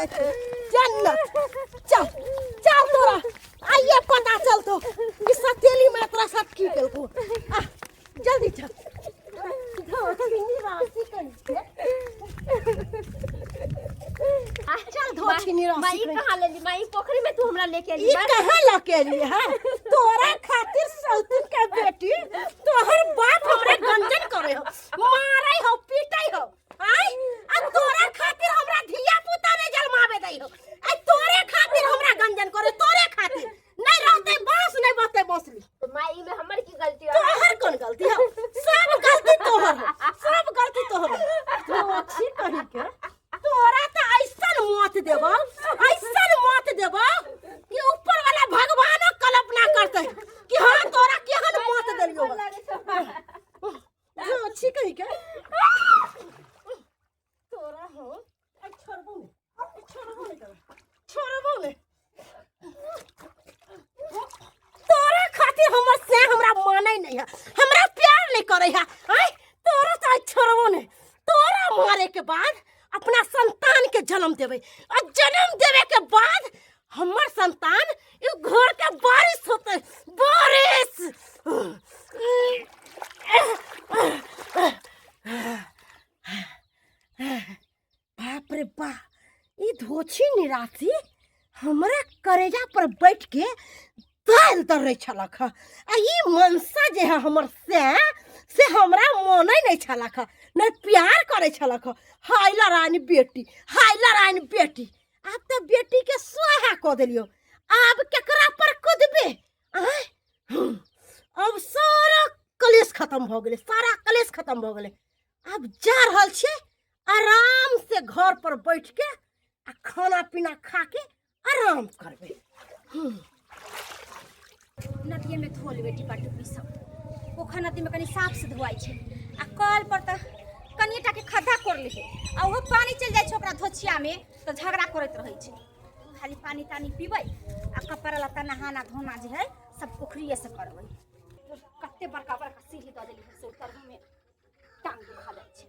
जाइ छै जन्नत। चल चल, तोरा आइए पता चलतो कि सतेली में तोरा साथ की केलको। आ जल्दी चल। धोछिनी राशि कहीं के। चल धोछिनी माँ राशि ई कहीं। कहाँ लेली माँ? ई पोखरी में तू हमरा लेके ई एली माँ? कहाँ लके एलिए है तोरा खातिर सौतन के बेटी? तोहर बाप हमरा गंजन करे हो, मारे हो, पीटे हो। आय आ तोरा खातिर हमरा धिया पुता नहीं जन्मावे दै हो। आ तोरे खातिर हमरा गंजन करे, तोरे खातिर नहीं रहते बांस, नहीं बहते बौसली। तो माँ, ई में हमर की गलती हो? तोहर कौन गलती हो? सब गलती तोहर हो, सब गलती तोहर हो। तो अच्छी कही के तोरा तो ऐसन मौत देबो, ऐसन मौत देबो कि ऊपर वाला भगवानो कल्पना करते कि हाँ तोरा केहन मौत देलियो। जो अच्छी कही के तोरा हो, आई छोड़बो नहीं, आई छोड़बो नहीं, तोरा छोड़बो नहीं। तोरा खातिर हमर से हमरा मानै नहीं है, हमरा प्यार नहीं करे है। आय तोरा तो आई छोड़बो नहीं। तोरा मारे के बाद अपना संतान के जन्म देबै और जन्म देवे के बाद हमर संतान ई घर के बारिश होते बारिश। बाप रे बा, ई धोछी निराशी हमरा करेजा पर बैठ के दालि दर्रै छलक ह। आ ई मनसा जे है हमर से हमरा मोनै नहीं छलक ह, नहीं प्यार करै छलक ह। हाय लड़ाइन बेटी, हाय लड़ाइन बेटी, आब तऽ बेटी के स्वाहा कऽ देलियौ, आब केकरा पर कुदबे? आँय, अब सारा कलेश खत्म भऽ गेलै, सारा कलेश खत्म भऽ गेलै। आब जा रहल छियै आराम से घर पर बैठ के आ खाना पीना खा के आराम करबै। नदिये में धो लेबै टिपा टुपी सब। पोखर नदी में कनी साफ से धोआइ छै आ कल पर तऽ कनिए टाके खद्धा कोड़ ले है आ ओहो पानी चलि जाइ छै ओकरा धोछिया में तऽ झगड़ा करैत रहै छै। खाली पानी तानी पीबै आ कपड़ा लत्ता नहाना धोना जे है सब पोखरिए से करबै। कते बड़का बड़का सीढ़ी दऽ देली से उतरबो में टांग दुखा जाइ छै।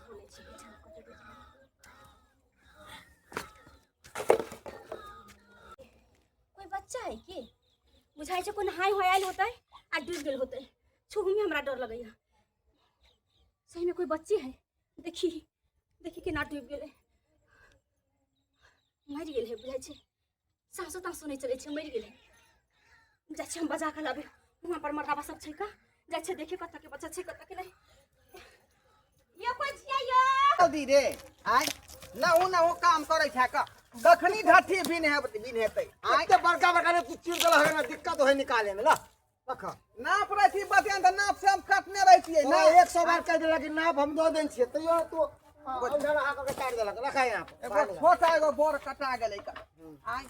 धो लै छी बिछान कऽ देबै। कोई बच्चा है की? बुझाइ छै कोई नहाय होय आयल होतै आ डूबि गेल होतै। छूहू में हमरा डर लगैया। सही में कोई बच्ची है, देखी देखी केना डूबि गेलै, मरि गेल है। बुझाइ छै साँसो ताँसो नहि चलै छै, मरि गेलै। जाइ छी हम बजा कऽ लाबै। वहाँ पर मर्दाबा सब छै का? जाइ छै देखे कतऽ के बच्चा छै, कतऽ के नहि। यो कोई छियै यो? जल्दी रे, आय नहु नहु काम करै छै का, कखनी ढठी बिन है बिन हेतै? आय एते बड़का बड़का ने तू चीर देलक है ना, दिक्कत होय निकाले में। ला रख। नाप रहै छी बतियान तऽ नाप से हम काटने रहै छियै ना ना। 100 बार कह देलक कि नाप हम दऽ देने छियै, तैयो तू अंधा नहा कऽ के काटि देलक। रखा यहाँ पर। एगो छोटा एगो बोर कटा गेलै का। आय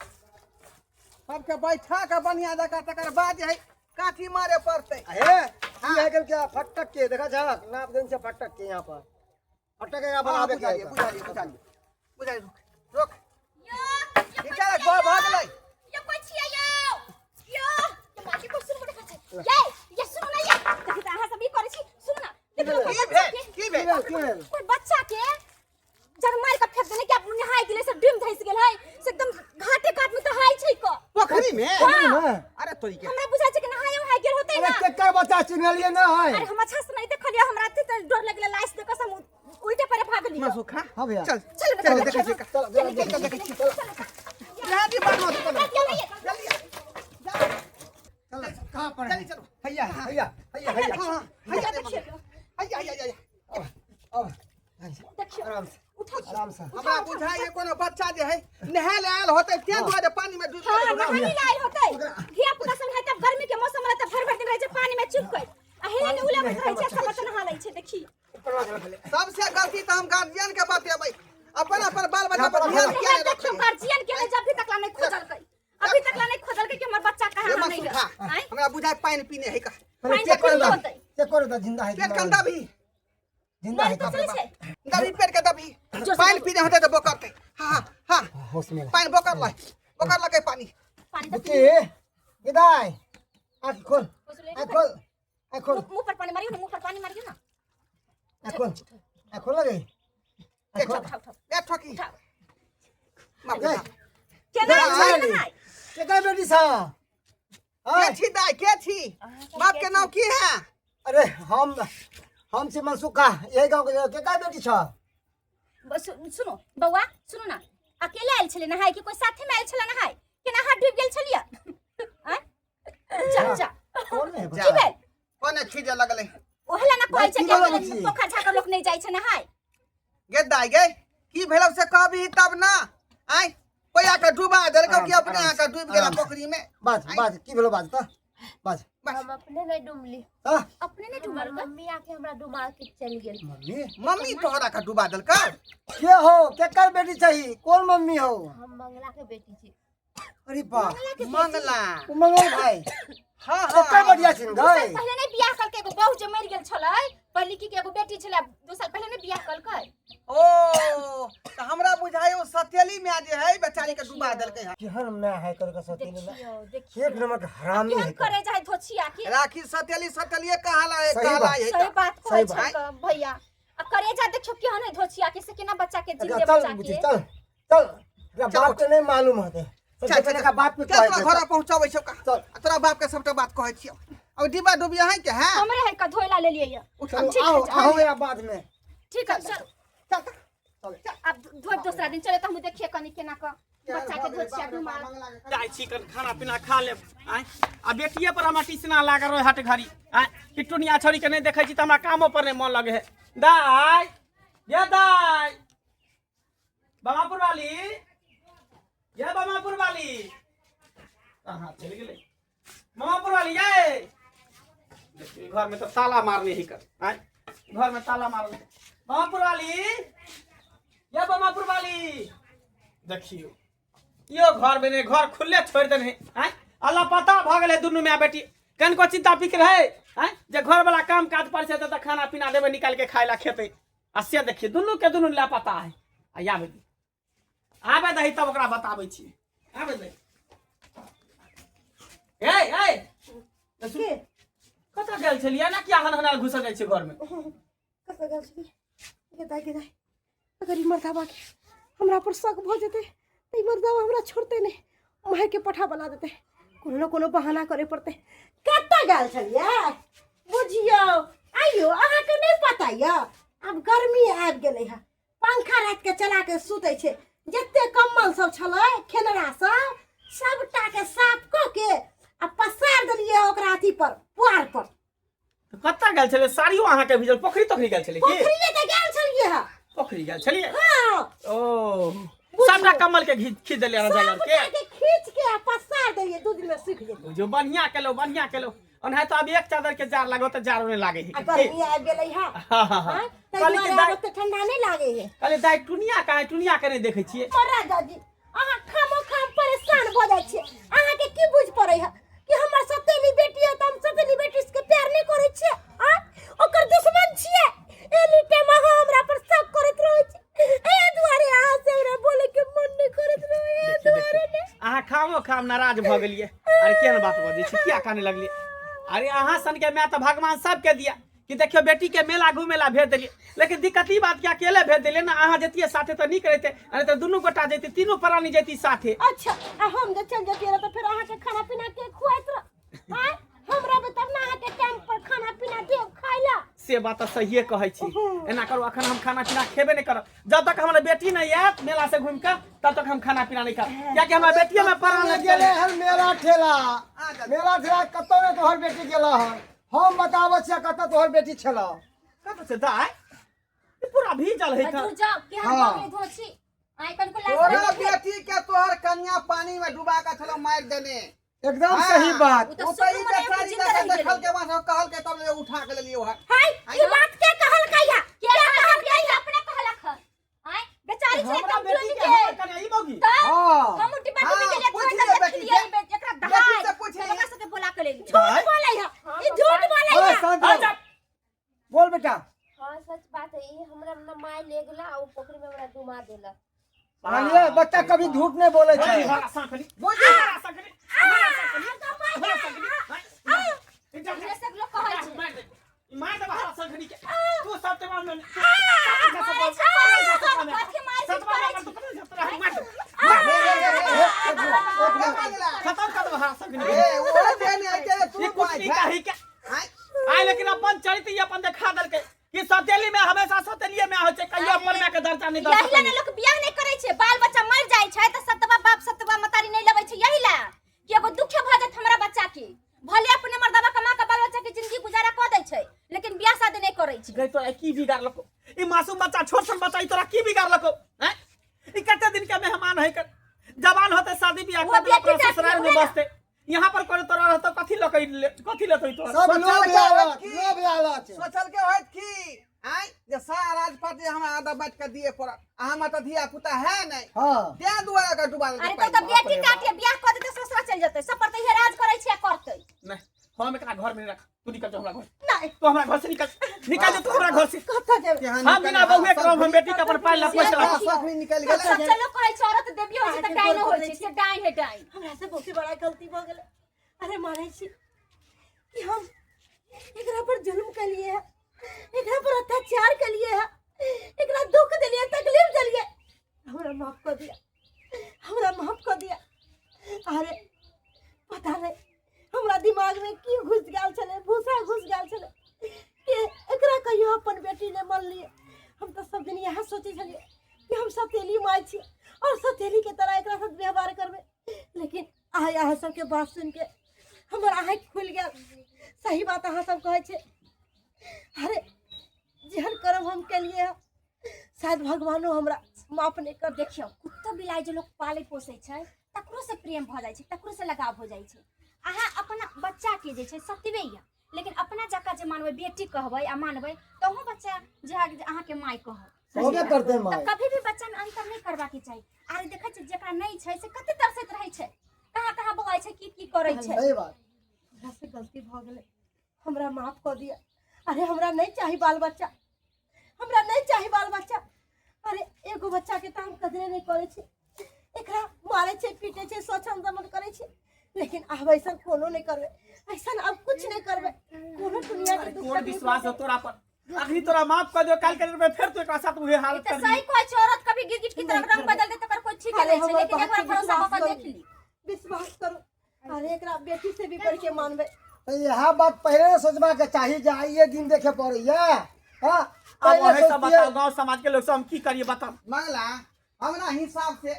सबके बैठा के बढ़िया जकाँ तकर बाद जे है काठी मारे पड़तै। हे ई है गेल क्या फटक के देखा झलक नाप देने छियै फटक के, यहाँ पर फटक के यहाँ हाँ, बनाबे के बुझलियै है। बुझलियै बुझलियै बुझलियै। रुक यो की केलक? भऽ गेलै। यो कोई छियै यो? यो यो माटी को सुन बड़े छै ये। ये सुन ना, ये देखी तऽ अहाँ सब ई करै छी। सुन ना, देखियौ की कोई भेल? बच्चा के की की भेल? भेल? की भेल? कोई बच्चा के जब मार के फेंक देने के आब नहाय गेलै से डूम धैस गेल है से एकदम घाटे काट में तऽ हाय छै क पोखरी में? हाँ। अरे तोरी के हमरा बुझाइ छै कि नहाय उहाय गेल होतै अरे ना। केकर बच्चा चिन्हलियै ना है? अरे हम अच्छा से नहीं देखलियै, हमरा एते तऽ डर लगलै, लाश देख के हम उल्टे परे भागलियै। मसुखा। हाँ भैया। चल चल चल बेटा, देखै छी। चल, चल, चल देखै छी। जल्दी बात मत चल। जल्दी चल, कहाँ पर है? चल चलो। हैया हैया हैया हैया। हाँ हैया दे मगर। हैया हैया हैया। अब देखियौ। आराम से। उठाउ। आराम से। हमरा बुझाइ कोनो बच्चा जे है नहाय ले आयल होतै तें दुआरे पानी में डूबि हाँ गेलै। नहाय ले आयल होतै। धिया पुता सब है तब गर्मी के मौसम रहै तऽ भर भर दिन रहै छै पानी में चुपकै आ हेले ने उले रहै छै, सब बच्चा नहा लै छै। देखी। सबसे गलती तऽ हम गार्जियन के बतेबै, अपन अपन बाल बच्चा पर ध्यान किया नहि देखियौ रखै? गार्जियन के जब भी तक ला नहीं खोजलकै, अभी तक ला नहीं खोजलकै कि हमर बच्चा कहाँ रे है नहीं मसुखा है। आँय? हमरा बुझाइ पानि पीने है का। पहले पानि चेक तऽ करो पीने दा। होतै। चेक करो दा, जिंदा है कि पेट मरल कंदा है। भी जिंदा है। मर तऽ चलै छै। दबी पेट के दबी। जोर से पानि दबी। पीने होतै तऽ बोकरतै। हाँ हाँ। होश में। पानि बोकर लै, बोकर लगे पानि। पानि तऽ बुच्ची विदाई, आँख खोल, आँख खोल, आँख खोल। मुंह पर पानी मारियो ना, मुंह पर पानी मारियो ना। आँख खोल, आँख खोल लगे, आँख खोल। उठाओ उठाओ। ए ठोकी। उठाओ। बाप रे बाप। केना दाइ। आयल छलै नहाय? केकर बेटी छह के आँय? छी दाइ के छी बाप के नाम की है अरे हम छी मनसुखा यही गाँव के केकर बेटी छह सुनो बौआ सुनो ना अकेले आयल छलै नहाय कि कोई साथे में आयल छलै नहाय केना हाथ डूबि गेल छलियै आँय? जा जा कौन है की जा। भेल कोने खीजे लगलै ओहला ना कहै छै की कि भेल अकेले बुच्ची? पोखर झाकर लोक नहि जाइ छै नहाय गे दाइ गे की भेलौ से कहबी तब ना आय कोई आके डुबा देलकौ कि आराम से, अपने आराम आके डूबि गेला आराम से। पोखरी में बाज बाज की भेलो बाज त बाज बस हम अपने नहीं डुमली हाँ अपने नहि हमर डूबल मम्मी आके हमरा डुमा के चल गेल मम्मी मम्मी तोहरा के डुबा देलकौ के हो केकर बेटी चाही कौन मम्मी हो हम मंगला के बेटी छी अरे बा मंगला उ मंगल भाई हाँ कते हाँ बढ़िया छिन दू साल गई पहिले नहि बियाह कलकै एगो बहू जे मरि गेल छलै पहिले की के एगो बेटी छलै 2 साल पहिले नहि बियाह कलकै ओ तऽ हमरा बुझायो सतेली माय जे है बेचारी के डुबा देलकै हन केहन मैं है कर के सतेली में देखियो देखियो एक नंबर के हरामी केहन है करे जाय धोछिया की राखी सतेली सतेलिए कहाला है सही कहला बात। है सही बात कहै सही बात। छै भैया आ करेजा देखियो केहन है धोछिया के से केना बच्चा के अच्छा, जिंदे चल बच्चा बुच्ची के चल चल एकरा चल, बाप के नहीं मालूम होते चल, चल, चल बाप के चल कहै तोरा छै। घर पहुंचाबै छौ का चल। आ तोरा बाप के सबटा बात कहै छियौ अब डिब्बा डुबी है के है हमरे है का धोइला ले लिए उठा चलो, ठीक है, आओ चल। आओ या बाद में ठीक है चल चल चल चल अब धोइब दोसरा दिन चले त हम देखिए कनी केना क बच्चा के धोछिया डुमा जाइ छी कन खाना पीना खा लेब आँय आ बेटिए पर हमरा टीसना लागल रहे हट घड़ी आँय कि टुनिया छौड़ी के नहि देखै छी तऽ हमरा कामो पर नहि मन लगे है दाइ ये दाइ बाबापुर वाली ये बाबापुर वाली कहाँ चलि गेलै मामापुर वाली ये देखियौ घर में तऽ ताला मारने ही कर आँय घर में ताला मारने मामापुर वाली ये मामापुर वाली देखियौ यो घर में नहीं घर खुले छोड़ देने आँय अल्लाह पता भऽ गेलै दुनू माय बेटी कनिको चिंता फिक्र है आँय जे घर वाला काम काज पर छै तऽ खाना पीना देबै निकाल के खाय ला खेतै आ से देखियौ दुनू के दुनू लापता है आ आबै दही आबै दही तब ओकरा बताबै छी आबै दही ए ए के कतऽ गेल छलियै ना किया हन हनाल घुसल जाइ छै घरमे कतऽ गेल छलियै गे दाइ गे दाइ अगर ई मर्दाबा के हमरा पर शक भऽ जेतै तऽ ई मर्दाबा हमरा छोड़तै नहि मायके पठा बना देतै कोनो ने कोनो बहाना करे पड़तै कतऽ गेल छलियै बुझियौ आइयो अहाँके नहि पता यऽ आब गर्मी आबि गेलै हँ पंखा रातिके चला के सुतै छै जते कम्बल सब छलै खेलरा सब सबटाके साफ कऽ के आ पसार देलियै ओकरा अथी पर पुआर पर तऽ कतऽ गेल छलियै साड़ियो अहाँके भिजल पोखरी तोखरी गेल छलियै की पोखरिए तऽ गेल छलियै हँ पोखरी गेल छलियै हँ ओ सबटा कम्बल के खींच देलियै रजाई के सबटाके खींच के आ पसार देलियै 2 दिन में सूखि जेतै बुझियौ बढ़िआँ केलहुँ बढ़िआँ केलहुँ ओनाहि तऽ आब एक चादर के जार लागो तऽ जारो नहि लागे है आ गर्मी आबि गेलै हँ हाँ हाँ हाँ हाँ, ताहि कहली कि दुआरे आब दाइ ओते ठंडा नहि लागे है कहली दाइ टुनिया कहाँ है? टुनिया के नहि देखै छियै महाराजा जी अहाँ खामो खाम परेशान भऽ जाइ छियै अहाँके की बुझ पड़ै है कि हमर सतेली बेटी है तऽ हम सतेली बेटी के प्यार नहि करै छियै आ ओकर दुश्मन छियै एनी टाइम अहाँ हमरा पर शक करैत रहै छी एहि दुआरे अहाँ से हमरा बोले के मन नहि करैत रहै एहि देखियौ, दुआरे देखियौ। ने अहाँ खामो खाम नाराज भऽ गेलियै अरे केहन बात बजै छी किया काने लगलियै अरे अहाँ सनके माय तऽ भगवान सबके दिया कि देखियौ बेटी के मेला घूमे ला भेज देलियै लेकिन दिक्कत ई बात कि अकेले भेज देलियै ने अहाँ जैतियै साथे तऽ नीक रहितै अरे तऽ दुनू गोटा जैती तीनू प्राणी जैती साथे अच्छा आ हम जे चल जतियै तऽ फेर अहाँके खाना पीना के खुआइत रह आँय हम रहबै तब ने अहाँके टाइम पर खाना पीना देब खाय ला से बात तऽ सहिए कहै छी एना करू अखन हम खाना पीना खेबे नहि करब जब तक हमरा बेटी नहि आयत मेला से घूमि कऽ तब तक हम खाना पीना नहि करब कियाकि हमरा बेटिए में प्राण लागि गेलै गेलै हन मेला ठेला मेला ठेला कतौ ने तोहर बेटी गेला हन हम बताबै छियै कतऽ तोहर बेटी छलौ कतऽ छै दाइ ई पूरा भीजल है दूर जाओ केहन हाँ। भऽ गेलै धोछी आइ कनको तोरा लाज बेटी के तोहर कन्या पानी में डुबा के छलो मार देने एकदम हाँ। सही बात उ तऽ ओ तऽ ई सुनू मने बेचारी जिंदा लए रहि के देखल गेलै। के वहाँ कहल के तब ले उठा के लेलियो है हाय ई बात के कहलकै है के कहलक है अपने कहलक है आय बेचारी छै हमरा एकदम बेटी डूबि के गेल हमर कन्या ई मौगी तऽ हाँ हम डिब्बा डूबि हाँ, गेलियै पूछि थोड़े लिअ तऽ बेटी देखलियै के। एकरा बेटी दहाय से पूछि तब लिअ। ओकरा सबके बोला के लेली झूठ बोलै है ई झूठ बोलै अरे है शांत रहो। बोल बेटा हाँ सच बात है ये हमरा न माय ले गेला आ ओ पोखरी में हमरा डुमा देलक मानिए बच्चा कभी झूठ नहीं बोले छै हरा सांखली हरा सांखली हरा सांखली हरा सांखली हमरे सब लोग कहै छै मार दे मार दे हरा सांखली के तू सब ते मार कथी मार पीट करै छै? मार दे तोरा संग नहीं ए ओ जे नहीं आइते तू ई कुटनी बाज कही के आय आय लेकिन अपन चरित्र ई अपन देखा देलकै कि सतेली में हमेशा सतेलिए में होइ छै कहियो अपन माय के दर्जा नहीं दऽ यही ला सकैए। ने लोक बियाह नहि करै छै बाल बच्चा मरि जाइ छै तऽ सतबा बाप सतबा मतारी नहि लबै छै यही ला कि एगो दुखे भऽ जायत हमरा बच्चा के भले अपने मर्दबा कमा के बाल बच्चा के जिंदगी गुजारा कऽ दै छै लेकिन बियाह शादी नहि करै छै गई तोरा की बिगाड़लको ई मासूम बच्चा छोट सन बच्चा ई तोरा की बिगाड़लको हैं ई कते दिन के मेहमान है कर जवान होते शादी बियाह वो कर देलक, बेटी ओकरा ससुराल में जाति होबे बसते यहाँ पर करे तोरा रहतो कथी लकै कथी लेतो ई तोरा सब सोचल लोभ के लालच होइत की? लोभ लालच सोचल के होइत की आय जे सारा राजपाट जे हमरा आधा बाँट के दिए पड़त आ हमर तऽ धिया पुता है नहीं हाँ तें दुआरे के डुबा देलकै अरे तो पानि। तऽ बेटी काटिए बियाह कऽ देतै ससुरा चलि जेतै सब पर तऽ इहे राज करै छै आ करतै नहीं हम एकरा घर में नहीं रख तू निकल जा हमरा घर से। नहीं तू हमरा घर से निकल निकल जा तू हमरा घर से कतऽ जेबै केहन हम बिना बउए के रहब, हम बेटी के अपन पाइ ला पैसा ला सखनी निकलि गेलै सच्चा लोग कहै छै औरत देवी होइ छै तऽ डाइनो होइ छै से डाइन है डाइन हमरा से बहुत बड़ा गलती भऽ गेलै अरे मानै छी कि हम एकरा पर जुल्म केलिए है एकरा पर अत्याचार केलिए है एकरा दुख देलिए तकलीफ देलिए हमरा माफ कर दिया हमरा माफ कर दिया अरे पता नहीं हमरा दिमाग में की घुस गेल छलै भूसा घुस गेल छलै कि एकरा कहियो अपन बेटी नहि मानलियै हम तऽ सब दिन इएह सोचै छलियै कि हम सतेली माय छी और सतेली के तरह एकरा साथ व्यवहार करबै लेकिन आइ अहाँ सबके बात सुनिके हमर आँखि खुलि गेल सही बात अहाँ सब कहै छै अरे जेहन करब हम केलिए शायद भगवानो हमरा माफ नहि कर देखियौ कुत्तो बिलाइ जे लोक पालै पोसै छै तकरो से प्रेम भऽ जाइ छै तकरो से लगाव हो जाइ छै अहाँ अपना बच्चाके जे छै सतबे यऽ लेकिन अपना जकाँ जे मानबै बेटी कहबै आ मानबै तहु बच्चा जे अहाँके माय कहत होबे करतै तऽ माय कभी भी बच्चामे अंतर नहि करबाके चाही आरे देखै छियै जेकरा नहि छै से कते तरसैत रहै छै कहाँ कहाँ बौआइ छै की की करै छै सही बात हमरा से गलती भऽ गेलै हमरा माफ कऽ दिअ अरे हमरा नहि चाही बाल बच्चा हमरा नहि चाही बाल बच्चा अरे एगो बच्चा के तऽ हम कदरे नहि करै छी एकरा मारै छै पीटे छै शोषण दमन करै छै लेकिन आब ऐसा कोनो नहि करबै ऐसा आब कुछ नहि करबै कोनो दुनिया के दुख कोन तकलीफ विश्वास हो तोरा पर अखनी तोरा माफ कर दियो काल के दिन में फेर तू एकरा साथ उहे ई हालत तऽ कर सही दी कहै छै औरत कभी गिरगिट की तरह रंग बदल दे तकर कोई ठीक अरे नहि छै हमर लेकिन बात एक बार के भरोसा विश्वास कऽ करू देख ली विश्वास करू अरे एकरा बेटी से भी बढ़ के मानबै तऽ इएह बात पहिले ने सोचबाके चाही जे आइए दिन देखे पड़ैया हाँ अब पहिले वही सब सोचतियै बताओ गांव समाज के लोग सब हम की करिए बताओ मंगला हमरा हिसाब से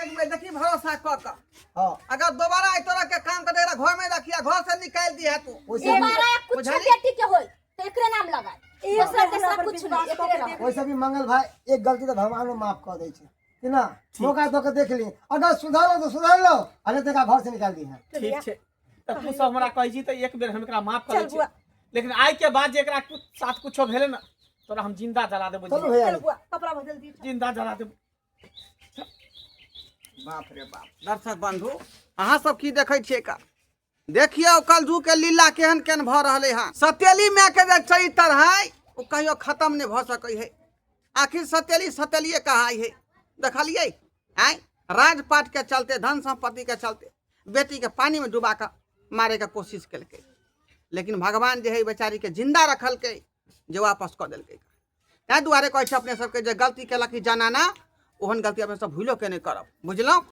एक बेर देखी भरोसा कऽ कऽ हाँ अगर दोबारा एहि तरह के काम करे घर में रखिया घर से निकालि दिहे तू ओइसे भी दोबारा कुछ बुझलियै? बेटी के होई तो एकरे नाम लगाए एक दोसरा बेर तेसरा हमरा पर कुछ विश्वास नहीं कऽ एकरे के रहो वैसे भी मंगल भाई एक गलती तो भगवान माफ कर दै छै कि ना मौका दऽ के देख ली अगर सुधर लो तो सुधर लो अरे तक घर से निकाल दी है ठीक छै तऽ तू सब हमरा कहै छी तऽ एक बेर हम एकरा माफ कर चल दै छी बुआ। लेकिन आइ के बाद जे एकरा कुछ साथ कुछो भेलै ने तोरा हम जिंदा जला देबो चलू भैया चल बुआ कपड़ा बदल दी जिंदा जला देबो बाप रे बाप दर्शक बंधु अहाँ सब की देखै छियै का देखियौ कलजू के लीला केहन केहन भऽ रहलै हँ सतेली मायके जे चरित्र है ओ कहियो खत्म नहि भऽ सकै है आखिर सतेली सतेलिए कहाइ है देखलियै आँय राजपाट के चलते धन सम्पत्ति के चलते बेटी के पानी में डुबा कऽ मारे के कोशिश केलकै लेकिन भगवान जे है बेचारी के जिंदा रखलकै जे वापस कऽ देलकै ताहि दुआरे कहै छै अपने सबके जे गलती केलक ई जनाना ओहन गलती अपने सब भूलो के नहि करब बुझलहुँ।